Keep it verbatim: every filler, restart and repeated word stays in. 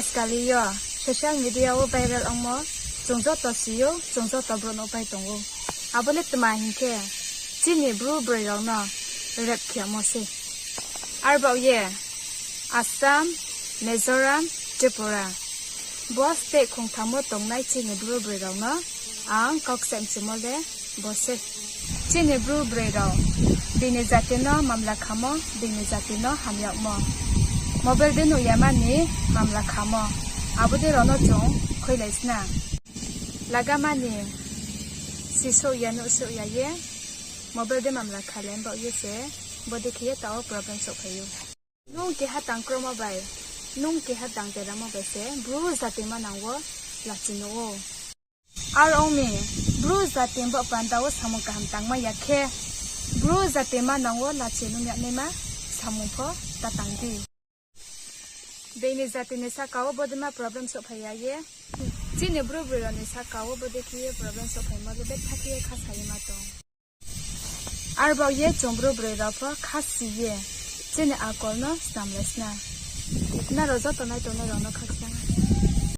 Ajkal yo social media wo viral ongmo chung joto si ou, chung joto brouh no pai tong ou. Abo le tma hing khe, chini Bru broi rao no rape khemo se. Arbaoh ye Assam, Mizoram, Tripura, bo state khongtham wo tongnai chini Bru broi rao no ang kau kcham chimo le bo se. Chini Bru broi rao bini jati no mamla khamo, bini jati no hamyagmo, mobile de nuh yama ni mamla khamo, abo dei rao no chung khuilai sna. Lagama ni sisouh ya nuhsouh ya ye mobile de mamla kha le baoh ye se, bodei khe ye taoh wo problem souhphai ou. Nung keha tang kromo bai, nung keha tang deramo bai se Bru jati manang wo lachi nuh ou. Are ong mi, Bru jati baoh panda wo samung kaham tangmai ya khe, Bru jati manang wo lachi nuh yagnaima samung pho ta tang di. Beini jati ni sahka wo bodei ma problem souhphai ya ye, chini Bru broi rao ni sahka wo bodei khe ye problem souhphaimo le betha khe ye kha sa ye ma tong. Arbaoh ye chung Bru broi rao pho kha si ye chini akol no snam lai sna. Nrao joto nai tongnai rao no kha